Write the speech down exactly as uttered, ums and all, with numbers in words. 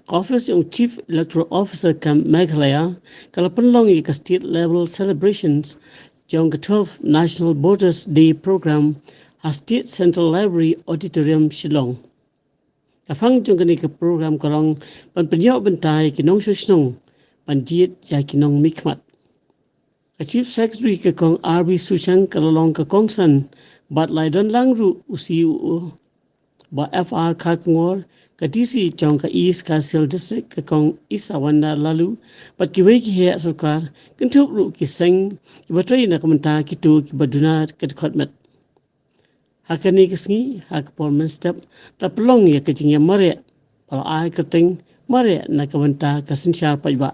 Ka office jong Chief Electoral Officer ka Meghalaya ka la pynlong ïa ka State Level Celebrations jong ka twelfth National Voters Day Program ha State Central Library Auditorium, Shillong. Ka phang jong kane ka program ka long ban pynïoh bynta ïa ki nongshong shnong ban jied ïa ki nongmihkhmat. Ka Chief Secretary ka Kong R B Suchang ka la long ka kongsan bad la ïadon lang ruh u C E O Bah F R Kharkongor, ka D C jong ka East Khasi Hills District ka Kong Isawanda Laloo bad kiwei ki heh sorkar, kynthup ruh ki seng kiba trei na ka bynta kito kiba duna ka dkhot met. Ha kane ka sngi, ha ka por mynstep, la pynlong ïa ka jingïamareh ba la ai kyrteng Mareh na ka bynta ka synshar paidbah.